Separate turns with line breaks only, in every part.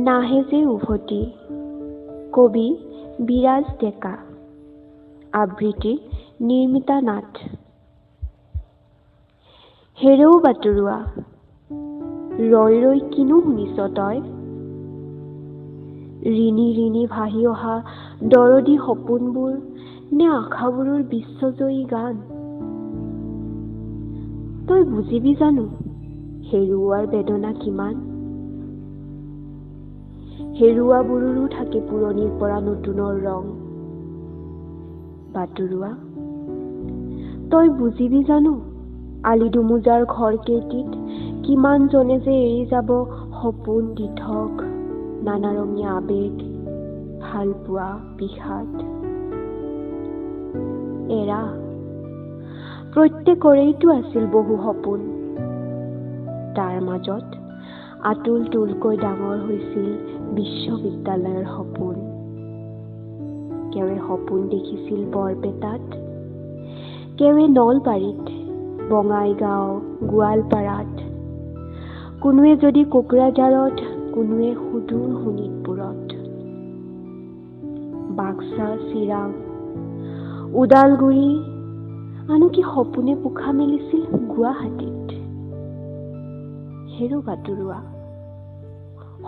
নাহে যে উভতি। কবি বিৰাজ ডেকা। আবৃত্তি নিৰ্মিতা নাথ। হেৰৌ বাটৰুৱা, ৰৈ ৰৈ কিনো শুনিছ তই? ৰিণি ৰিণি ভাহি অহা দৰদী সপোনবোৰ নে আশাবোৰৰ বিশ্বজয়ী গান? তই বুজিবি জানো হেৰুওৱাৰ বেদনা কিমান? হেৰুৱাবোৰৰো থাকে পুৰণিৰ পৰা নতুনৰ ৰং। বাটৰুৱা, তই বুজিবি জানো আলি দুমোজাৰ ঘৰকেইটিত কিমানজনে যে এৰি যাব সপোন দিঠক, নানাৰঙীয়া আৱেগ, ভালপোৱা, বিষাদ। এৰা, প্ৰত্যেকৰেইতো আছিল বহু সপোন। তাৰ মাজত আতুল তুলকৈ ডাঙৰ হৈছিল বিশ্ববিদ্যালয়ৰ সপোন। কেৱে সপোন দেখিছিল বৰপেটাত, কেৱে নলবাৰীত, বঙাইগাঁও, গোৱালপাৰাত, কোনোৱে যদি কোকৰাঝাৰত, কোনোৱে সুদূৰ শোণিতপুৰত। বাক্সা, চিৰাং, ওদালগুৰি, আনকি সপোনে পোখা মেলিছিল গুৱাহাটীত। হেৰৌ বাটৰুৱা,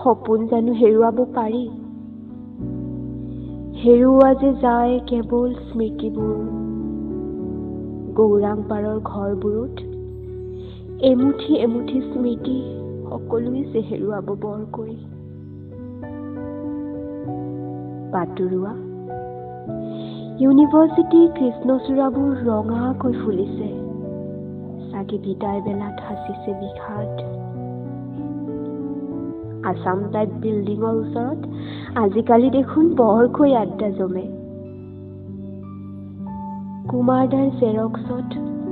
সপোন জানো হেৰুৱাব পাৰি? হেৰুওৱা যে যায় কেৱল স্মৃতিবোৰ। গৌৰাং পাৰৰ ঘৰবোৰত এমুঠি এমুঠি স্মৃতি সকলোৱে যে হেৰুৱাব বৰকৈ। বাটৰুৱা, ইউনিভাৰ্চিটিৰ কৃষ্ণচূড়াবোৰ ৰঙাকৈ ফুলিছে, চাগে বিদায় বেলাত সাঁচিছে বিষাদ। আছাম টাইপ বিল্ডিঙৰ ওচৰত আজিকালি দেখোন বৰকৈ আড্ডা জমে। কুমাৰদাৰ জেৰক্সত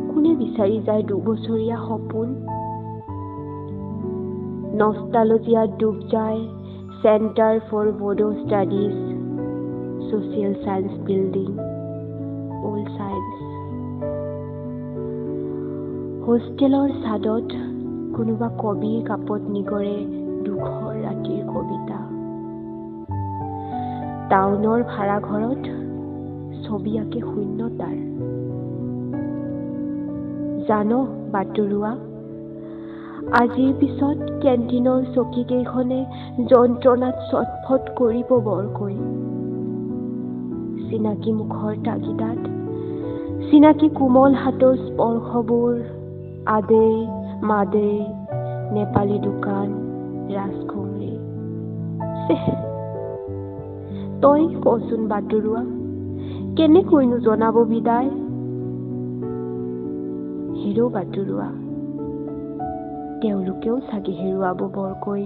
কোনে বিচাৰি যায় দুবছৰীয়া সপোন? নষ্টালজিয়াত ডুব যায় centre for Bodo studies, social science building, old science. হোষ্টেলৰ ছাদত কোনোবা কবিৰ কাপত নিগৰে দুখৰ ৰাতিৰ কবিতা। টাউনৰ ভাড়াঘৰত ছবি আঁকে শূন্যতাৰ। জান বাটৰুৱা, আজিৰ পিছত কেণ্টিনৰ চকীকেইখনে যন্ত্ৰণাত ছটফট কৰিব বৰকৈ। চিনাকি মুখৰ তাগিদাত, চিনাকি কোমল হাতৰ স্পৰ্শবোৰ, আদে মাদে, নেপালী দোকান, ৰাজখুমৰি। তই কচোন বাটৰুৱা, কেনেকৈনো জনাব বিদায়? হেৰৌ বাটৰুৱা, তেওঁলোকেও চাগে হেৰুৱাব বৰকৈ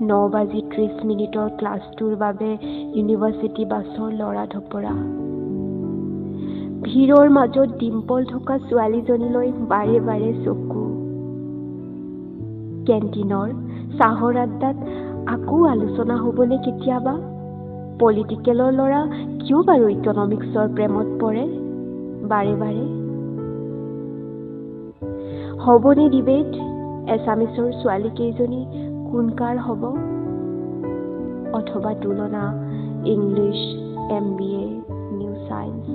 9:30 ক্লাছটোৰ বাবে ইউনিভাৰ্চিটি বাছৰ লৰা ঢপৰা। ভিৰৰ মাজত ডিম্পল থকা ছোৱালীজনীলৈ বাৰে বাৰে চকু। কেণ্টিনৰ চাহৰ আড্ডাত আকৌ আলোচনা হ'বনে কেতিয়াবা? পলিটিকেলৰ ল'ৰা কিয় বাৰু ইকনমিক্সৰ প্ৰেমত পৰে বাৰে বাৰে? হ'বনে ডিবেট? এছামিছৰ ছোৱালীকেইজনী কোন কাৰ হ'ব? অথবা তুলনা English, MBA, new science.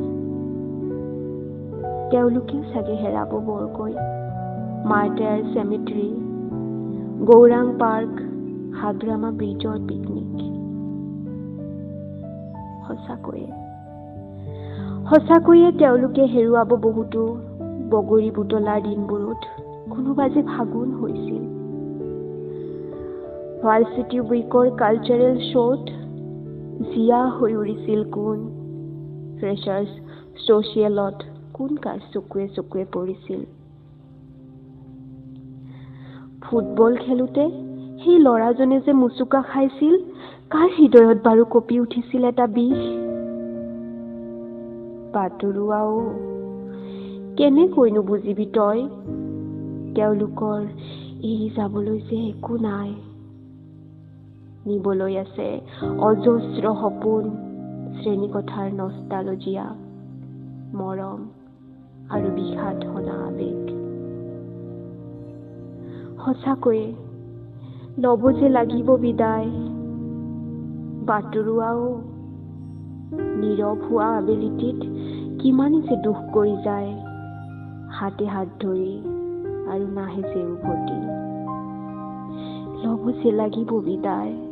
তেওঁলোকেও চাগে হেৰাব বৰকৈ মাৰ্টায়াৰ চেমিট্ৰি, গৌৰাং পাৰ্ক, হাগ্ৰামা ব্ৰিজৰ পিকনিক। সঁচাকৈয়ে সঁচাকৈয়ে তেওঁলোকে হেৰুৱাব বহুতো। বগৰী বুটলাৰ দিনবোৰত কোনোবা যে ফাগুন হৈছিল। ভাৰ্চিটি উইকৰ কালচাৰেল শ্ব'ত জীয়া হৈ উৰিছিল কোন? ফ্ৰেচাৰ্ছ ছ'চিয়েলত কোন কাৰ চকুৱে চকুৱে পৰিছিল? ফুটবল খেলোতে সেই ল'ৰাজনে যে মুচুকা খাইছিল, কাৰ হৃদয়ত বাৰু কঁপি উঠিছিল এটা বিষ? বাটৰুৱাও, কেনেকৈনো বুজিবি তই? তেওঁলোকৰ এৰি যাবলৈ যে একো নাই। নিবলৈ আছে অজস্ৰ সপোন, শ্ৰেণীকোঠাৰ নষ্টালজিয়া, মৰম আৰু বিষাদ সনা আৱেগ। সঁচাকৈয়ে ল'ব যে লাগিব বিদায়। বাটৰুৱা অ, নীৰৱ হোৱা আবেলিটিত কিমানে যে দুখ কৰি যায়, হাতে হাত ধৰি আৰু নাহে যে উভতি। ল'ব যে লাগিব বিদায়।